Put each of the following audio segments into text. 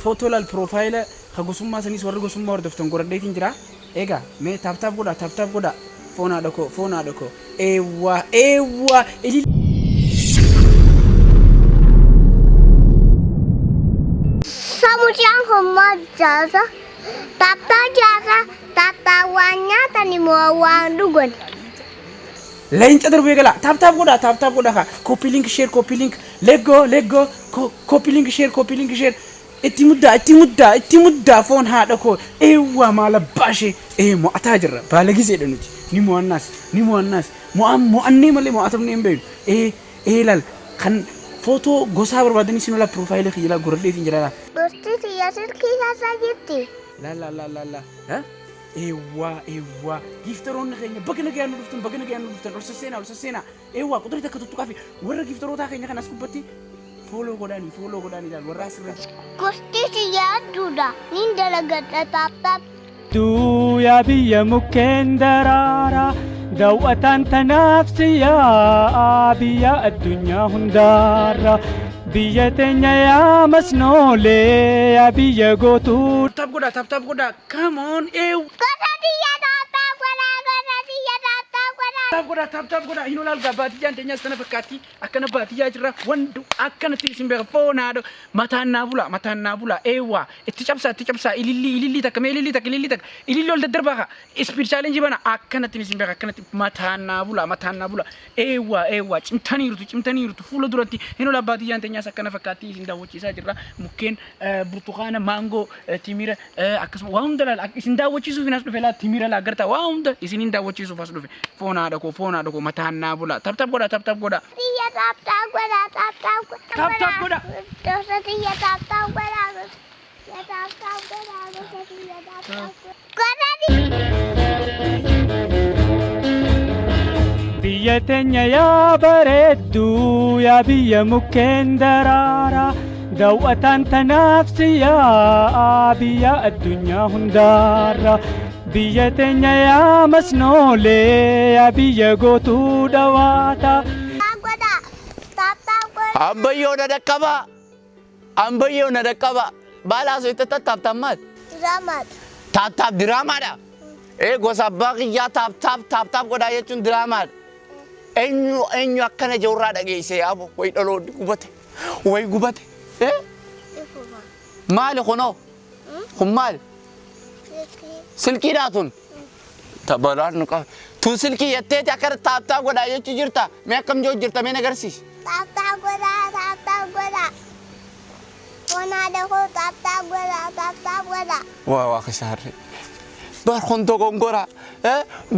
Footoo laal piroofaayila ka gosummaa saniis warri gosummaa hordoftan godhadheetiin jira. Egaa mee tap tap godhaa tap tap godhaa. Foon haadha koo foon haadha koo. Eewwaa eewwaa ilil. Samucaan kun maal jaasa? Taaptaa jaasa, taaptaa waan nyaatani moo waan dhugan? Leenca darbu eegala. Tap tap godhaa tap tap godhaa kaa. Copy link share copy link. Let go let go. Copy link share copy link share. Itti muddaa itti muddaa itti muddaa foon haadha koo. Eewwaa maal abbaa ishee. Ee mo'ataa jirra. Baala gizeedha nuti. Ni mo'annaas ni mo'annaas. Mo'an mo'annee malee mo'atamnee hin beeknu. Ee ee laal kan footoo gosaa barbaadanii sin olaa piroofaayilii kiyya laal godhadheetiin jira laal. Gosti tiyya silkii keessa jirti. Laal laal laal laal laal. Eewwaa eewwaa giiftaroonni keenya baga nagayaan nu dhuftan baga nagayaan nu dhuftan ol sasseenaa ol sasseenaa eewwaa quxurii takka tuttuqaa fi warra giiftarootaa keenya kan as gubbatti fooloo godhaanii fooloo godhaanii ilaal warra asirra Gosti tiyya adduudha. Nin dalagadha taap taap. Yaa biyya mukkeen daraaraa daawwataan tanaaf si yaa'a biyya addunyaa hundaarra biyya teenya yaa masnoolee yaa biyya gootuu. Tap godhaa tap tap godhaa come on eew. Gosa tiyya taap taap godhaa gosa tiyya taap taap godhaa. Tap godhaa tap tap godhaa hin olaal gaa baadiyyaan teenyaas tana fakkaatti akkana baadiyyaa jirra wandu akkanatti isin beeka foon haadha mataan naa bulaa mataan naa bulaa eewwaa itti cabsaa itti cabsaa ilillii ilillii takka mee ilillii takka ilillii takka ilillii ol daddarbaa kaa speed challenge bana akkanatti isin beeka akkanatti mataan naa bulaa mataan naa bulaa Eewwaa eewwaa cimtaniirtu cimtaniirtu fuula duratti hin ola baadiyyaan teenyaas akkana fakkaatti isin daawwachiisaa jirra mukkeen burtukaana maangoo timira akkasuma waa hunda laala isin daawwachiisuuf as dhufe laa timira laa gartaa waa hunda isiniin daawwachiisuuf as dhufe foon haadha koo foon haadha koo mataan naa bulaa tap tap godhaa tap tap godhaa. Tiyya tap tap godhaa tap tap godhaa. Tap tap godhaa. Gosa tiyya tap tap godhaa gosa tiyya tap tap godhaa gosa tiyya tap tap godhaa. Biyya teenya yaa bareedduu yaa biyya mukkeen daraaraa daawwataan tanaaf si yaa'a biyya addunyaa hundaarra biyya teenya yaa masnoolee yaa biyya gootuu dhawaataa. Ambayyoo na dhaqqabaa. Ambayyoo na dhaqqabaa. Baala haasofte tattaaf maal? Diraamaadha. Taap taap diraamaadha. Ee gosa abbaa kiyyaa taap taap taap taap godhaa jechuun diraamaadha. Eenyu eenyu akkana jawurraa dhageessee yaabo wayi dhaloonni gubate wayi gubate. Ee Ifuma. maali kunoo kun maali? Silkii. Silkiidhaa tun. Tabalaan nu qaba. Tun silkii jetteeti akkana taap taap godhaa jechuu jirta. Mee akkam jiru jirta mee nagarsiisi. Taap taap godhaa taap taap godhaa. Foon haadha koo taap taap godhaa taap taap godhaa. Waa waa kisaarre. Bar kun dogongora.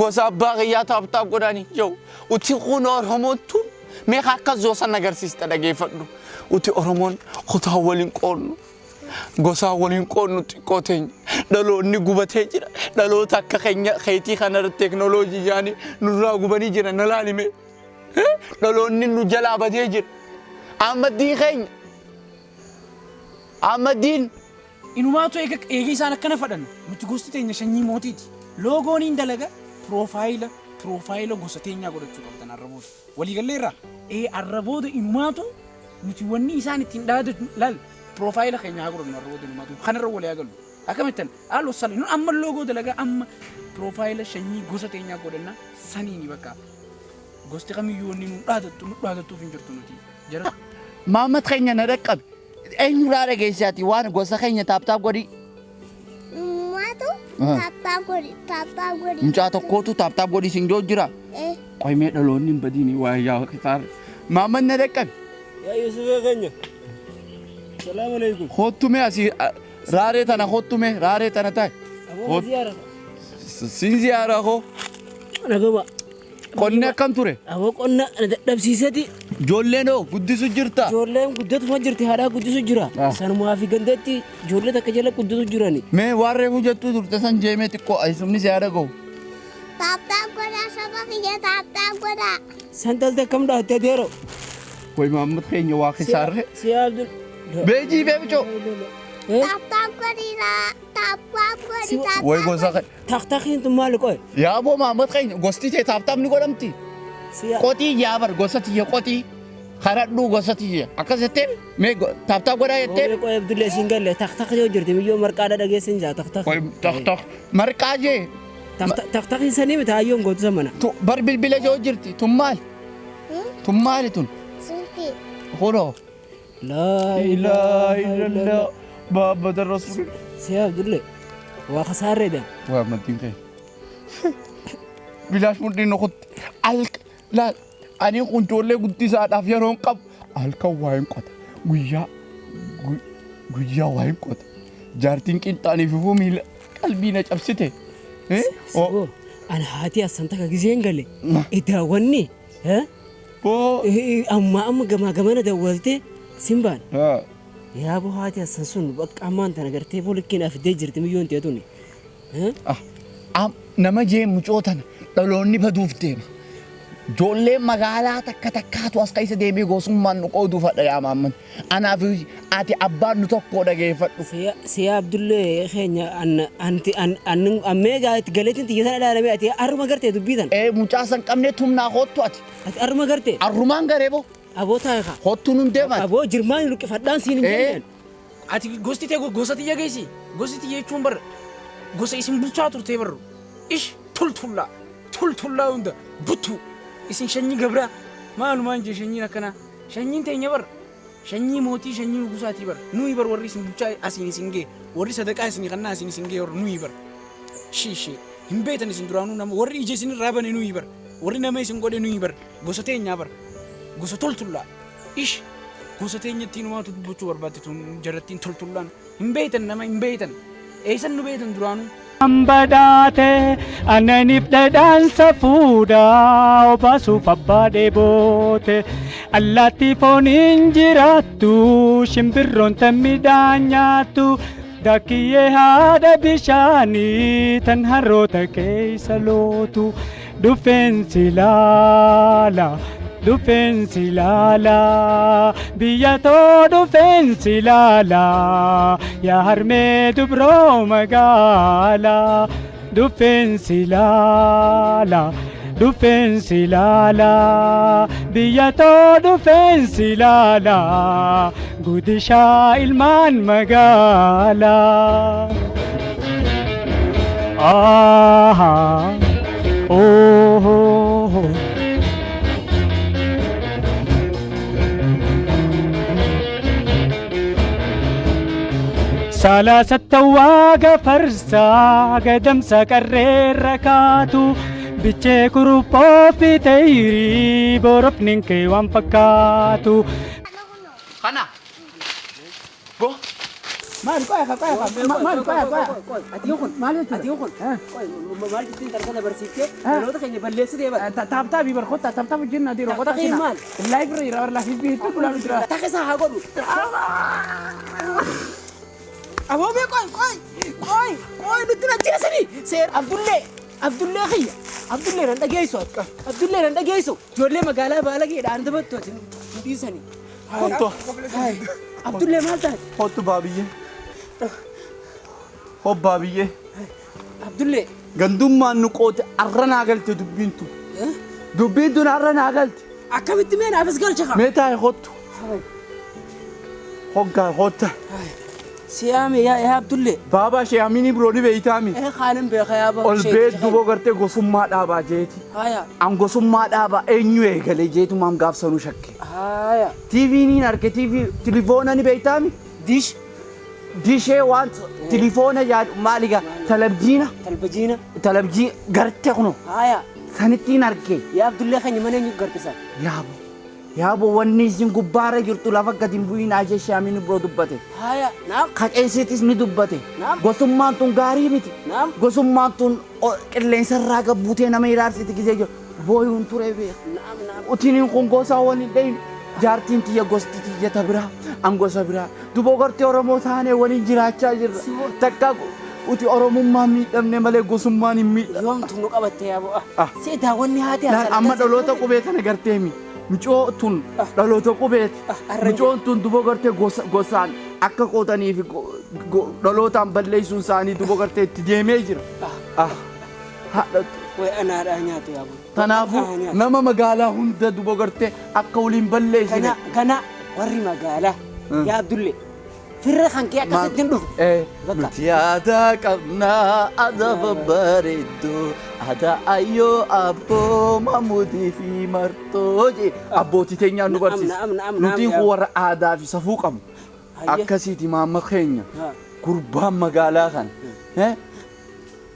Gosa abbaa kiyyaa taap taap godhanii yoo. Uti kun Oromoon tun mee akka zoosan agarsiista dhageeffadhu. Uti Oromoon kutaa waliin qoodnu. Gosaa waliin qoodnu xiqqoo teenya. Dhaloonni gubatee jira. Dhaloota akka keenya keetii kanarra teeknooloojii jaanii nurraa gubanii jira na laalime. Dhaloonni nu jalaa badee jira. Ahmaddiin keenya. Ahmaddiin. Inumaatu eega eega isaan akkana fadhan nuti gosti teenya shanyii mootiiti. Loogoon hin dalaga piroofaayila piroofaayila gosa teenyaa godhachuu qabdan arra booda. Walii galleerraa? Ee arra booda inumaatu nuti wanni isaan ittiin dhaadatu laal piroofaayila keenya haa godhannu arra booda inumaatu kanarra walii haa gallu. Akkamittan haal wassala nun amma loogoo dalagaa amma piroofaayila shanyii gosa teenyaa godhanna saniini bakka. Gosti kamiyyuu wanni nu dhaadattu nu dhaadattuuf hin jirtu nuti. Jara. Maamad keenya na dhaqqabe. Eenyurraa dhageesse ati waan gosa keenya taap taap godhii. Maatu taap taap godhi taap taap godhi. Mucaa tokkootu taap taap godhii siin joo jira. Eh. Qoy mee dhaloonni hin badiini waa yaa kisaar. Maamad na dhaqqabe. Yaa Yusufee keenya. Salaamu alaikum. Kottu mee asii raaree tana kottu mee raaree tana ta'i. Aboo ziyaara. Siin ziyaara koo. Naguma. Qonni akkam ture? Aboo qonna na dadhabsiiseti. Ijoolleen hoo guddisu jirta? Ijoolleen guddatuma jirti haadhaa guddisu jira. Sanumaa fi gandatti ijoollee takka jala guddisu jirani. Mee waan reefu jettuu turte san jeemee xiqqoo aysumni si haadha ga'u. Taap taap godhaa saba kiyya taap taap godhaa. San talte akkam dhaatte adeero. Way Mahammad keenya waa kisaarre. Si Abdul. Beejii beebicoo. Taap taap godhiraa taap taap godhi taap Way taap gosa godhi. Taktakiin tun maali qoy? Yaaboo Mahammad keenya gosti tee taap taap ni godhamti. Siya. Qotii yaa bar gosa tiyya qotii. Karadhuu gosa tiyya. Akkas jettee mee tap tap godhaa jettee. Qoy qoy Abdullee siin galle tak tak yoo jirti miyyoo marqaadha dhageessin jaa tak tak. Qoy tak tak marqaa jee. Tak tak sanii miti hayyoon gootu samana. Tu bar bilbila joo jirti tun maali? Tun maali tun? Silkii. Kunoo. Laa ilaaha illallah Muhammad Rasulullah. Si Abdullee waa kasaarreedha. Waa amantiin kee. Bilaash mudhiin nukutti. Alka laal ani kun ijoollee guddisaadhaaf yeroo hin qabu. Halkan waa hin qota. Guyyaa guyyaa waa hin qota. Jaartiin qinxaaniif ifuu miila qalbii na cabsite. Siboo ana haati assan takka gizeen gale daawwanni ammaa amma gamaa gamana dawwalte simbaan. Yaa boo haati assan sun bakka ammaan tana gartee bolikkiin afidee jirti miyyoon ta'e tuni. Nama jee mucoo tana dhaloonni baduuf deema. Ijoolleen magaalaa takka takkaatu as keessa deemee gosummaan nu qooduuf hadha yaa maamman. Anaaf ati abbaan nu tokko dhageeffadhu. Siyaa Abdullee keenya anti ammee gaa itti galeetiin xiyya sana ilaalamee ati arruma gartee dubbii tana. Ee mucaa san qabnee tumnaa hoottu ati. Ati arruma gartee. Arrumaan garee boo. Aboo taa'e kaa. Hoottu nun deeman. Aboo jirmaan luqqifadhaan siin hin jenneen. Ati gosti tee gosa tiyya geessi. Gosti tiyya jechuun bar gosa isin bulchaa turtee barru. Ish tultullaa tultullaa hunda buttu isin shanyii gabraa maalumaan jee shanyiin akkanaa shanyiin teenya bar shanyii mootii shanyii nugusaatii bar nuyi bar warri isin bulchaa asiin isin gee warri sadaqaa isin kannaa asiin isin gee warri nuyi bar shiishee hin beektan isin duraanuu nama warri ija isin irraa bane nuyi bar warri nama isin godhe nuyi bar gosa teenyaa bar gosa toltullaa ish gosa teenyatti inumaatu dubbachuu barbaadde tun jarattiin toltullaan hin beektan nama hin beektan eessan nu beektan duraanuu. Badhaate aananiif dhadhaan safuudha obaasuuf abbaa dheeboote allaattii fooniin jiraattu shimbirroon tan midhaan nyaattu daakiyyee haadha bishaanii tan harroota keessa lootu dhufeensi laala. Dhufeensi laala biyya too dhufeensi laala yaa harmee dubroo magaala dhufeensi laala dhufeensi laala biyya too dhufeensi laala guddishaa ilmaan magaala. Aahaa oh. Saalaasatti farsaa gadamsa qarreerra kaatu bichee kuruphoo fiteeyrii borofni kee waan fakkaatu. Kana. Bo. Maali qoya qoya maali qoya qoya. Ati yoo kun Maal jechuudha? Ati yoo kun maal jettiin tarkana barsiiftee dhaloota keenya balleessitee bara. Tap tap bar kottaa tap tap hojjennaa dhiiroo kottaa Tap tapiin maal? Live irra jira bar live hedduu dhulaa jira. Takka isaa haa godhu. Aboo mee qoy qoy qoy qoy nutti na jeesani seer Abdullee Abdullee kiyya Abdullee nan dhageessu Abdullee nan dhageessu ijoollee magaalaa baalageedhaan dabattu ati nu dhiisani. Kottu. Abdullee maal taate? Kottu baabiyyee. Hobbaabiyyee. Abdullee. Gandummaan nu qoote arra naa galte dubbiin tun. Dubbiin tun arra naa galte. Akkamitti mee naafis galcha kaa? Mee taa'e kottu. Hoggaa kotta. Siyaame yaa yaa Abdullee. Baabaa ishee Aminii biroo ni beeytaami. Kaanin beeka yaa baaba. Ol bee duboo gartee gosummaa dhaabaa jeeti. Haya. An gosummaa dhaabaa eenyu eegale jeetumaam gaafsanuu shakke. Haya. TV niin arge TV tilifoona ni beeytaami. Dish. Dishee waan tilifoona yaadu maali gaa talabjiina. Talbajiina. Talabjii gartee kuno. Haya. Sanittiin arge. Yaa Abdullee keenya mana eenyu gartisa? Yaabo. Yaabo wanni isin gubbaarra jirtu lafa gadi hin bu'inaa jechee Aminii biroo dubbate. Haya. Naam. Qaqeessitis ni dubbate. Naam. Gosummaan tun gaarii miti. Naam. Gosummaan tun qilleensarraa gabbuutee nama ilaalsiti gisee jiru. Booyuun ture beeka. Naam naam. Utiniin kun gosaa waliin dhayin. Jaartiin tiyya gosti tiyya ta biraa an gosa biraa. Duboo gartee Oromoo taanee waliin jiraachaa jirra. Takka uti Oromummaan miidhamne malee gosummaan hin miidhamne. Yoom tun nu qabatte yaa bu'a. See daawwanni haati Laal amma dhaloota qubee tana garteemi. Micoo tun dhaloota qubeeti. Micoon tun duboo gartee gosaan akka qootanii fi dhalootaan balleessuun isaanii duboo gartee itti deemee jira. Haadha Way anaadhaa nyaatu yaa boo. Tanaafuu nama magaalaa hunda duba gartee akka waliin balleessine. Kana kana warri magaalaa yaa Abdullee firra kan kee akkasitti hin dhufu. Bakka. Nuti aadaa qabnaa aadaa babbareedduu aadaa ayyoo abboo mamuutii fi martoo jee abbootii teenyaan nu barsiisa. Naam, naam, naam, Nutiin yaa. kun warra aadaa fi safuu qabnu. Hayyee. Akkasiiti maamma keenya Haa. gurbaan magaalaa kana.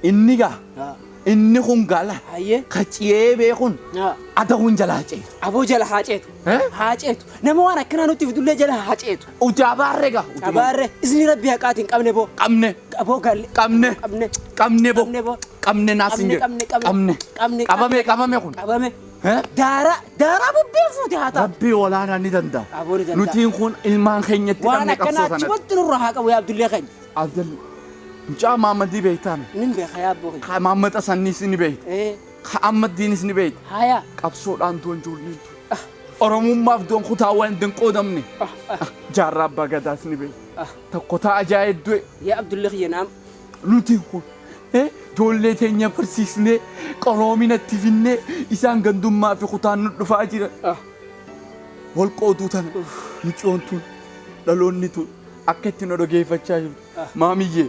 Inni gaa Haa. inni kun gala Hayyee. kaciyee beekun Haa. adahuun jalaa ceetu. Aboo jala haa ceetu. Eh? Haa ceetu. Nama waan akkanaa nutti fidullee jala haa ceetu. Uti abaarre gaa. Uti Abaarre isin rabbi haqaatiin qabne boo. Qabne. Aboo galle. Qabne. Qabne. Qabne bo. Qabne bo. Qabne naas hin Qabne jedhu. qabne qabne. Qabne. Qabne. Qabame qabame kun. Qabame. Eh? Daaraa daaraa bubbeen fuute haa taatu. Rabbii olaanaa ni danda'a. Aboo ni danda'a. Nutiin kun ilmaan keenyatti Waan qabne akkanaa qabsoo sanatti. achumatti nurra haa qabu yaa Abdullee keenya. Abdul mucaa Maammadii beektaame. Nin beeka yaa abboo keenya. Ka Maammad Asanniis ni beekta. Eh. Ka Ammaddiinis ni beekta. Hayaa. Qabsoodhaan du'an ijoolleen tun. Oromummaaf du'an kutaawwan hin qoodamne. Jaarraa abbaa gadaas ni beekta. Tokko ta'a ajaa'ib du'e. Yaa Abdullee kiyya naam. Nuti kun ijoollee teenya barsiisnee qaroominatti finnee isaan gandummaa fi kutaan nu dhufaa jiran. Wal qooduu tana mucoon tun dhaloonni tun akka itti nu dhageeffachaa jirtu. Maamiyyee.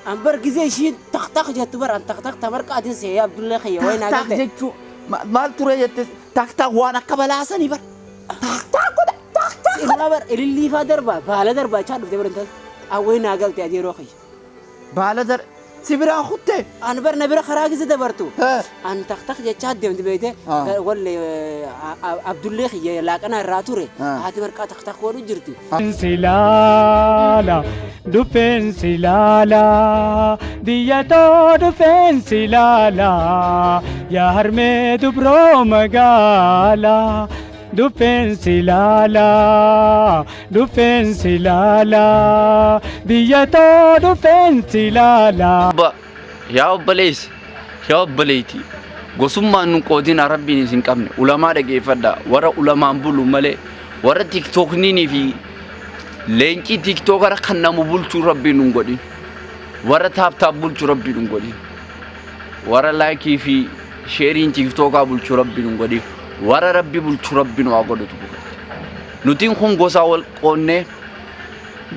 An bar gizee ishiin taq taq jettu bar an taq taq tamarqaatiin see yaa Abdullee kiyya wayi naa Taak galte. jechuun maal ture jette taak taak waan akka balaasanii bar. Taak taak godha taak taak. Irraa bar ililliifaa darbaa baala darbaa chaa dhufte bar intal. Awwee naa galte ati yeroo kiyya. Baala dar si biraan kuttee. An bar na bira karaa gizee dabartu. An taq taq jechaa deemti beekte. Walle Abdullee kiyya laaqana irraa ture. Haati marqaa taq taq godhu jirti. Silaala dhufeen silaala biyyatoo dhufeen silaala yaa harmee dubroo magaala dhufeen silaala dhufeen silaala biyyatoo dhufeen silaala. Yaa obboleessi yaa obboleettii gosummaan nu qoodina rabbiin isin qabne ulamaa dhageeffadha warra ulamaan bulu malee warra tiktookniinii fi leencii tiktookara kan namu bulchuu rabbiin nun godhin warra tap tap bulchuu rabbiin nun godhin warra like fi share-iin tiktookaa bulchuu rabbiin nun godhin warra rabbi bulchuu rabbiin waa godhatu nutiin kun gosaa wal qoonnee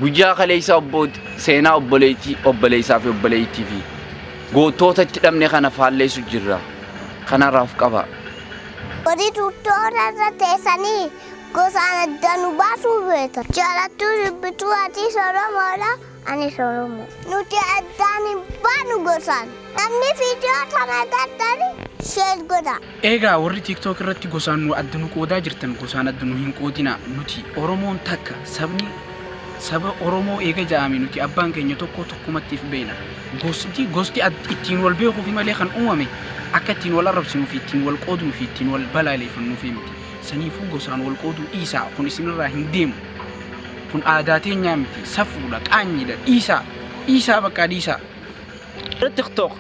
guyyaa kaleessa obbooti seenaa obboleettii obboleessaa fi obboleettii fi gootota itti dhabne kana faalleessu jirra kanarraaf qaba. Warri tuttoota irra teessanii gosaan adda nu baasuu beekan. Jaalattuu jibbituu atis Oromoodha anis Oromoo. Nuti addaan hin baanu gosaan. Namni viidiyoo kana agartani share godha. Egaa warri TikTok irratti gosaan nu adda nu qoodaa jirtan gosaan adda nu hin qoodina. Nuti Oromoon takka, sabni saba Oromoo eega ja'ame nuti abbaan keenya tokko tokkumatti if beekna. Gosti ittiin wal beekuufi malee kan uumame akka ittiin wal arrabsinuu fi ittiin wal qoodnuu fi ittiin wal balaaleeffannuufi miti. Saniifuu gosaan wal qooduu dhiisaa, kun isinirraa hin deemu. Kun aadaa teenyaa miti, safuudha, qaanyiidha, dhiisaa, dhiisaa bakka dhiisaa. TikTok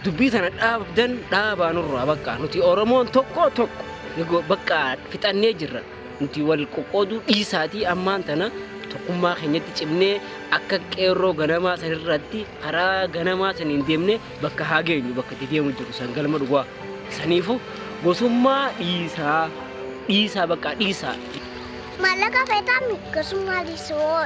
dubbii tana dhaabdan dhaabaa nurraa bakka nuti Oromoon tokko tokko bakka fixannee jirra. Nuti wal qoqqooduu dhiisaatii ammaan tana tokkummaa keenyatti cimnee akka qeerroo ganamaa sanirratti karaa ganamaa saniin deemnee bakka haa geenyu bakka itti deemu jiru san galma dhugaa. Saniifu gosummaa dhiisaa dhiisaa bakka dhiisaa. Maallaqa feetaa gosummaa dhiisuu.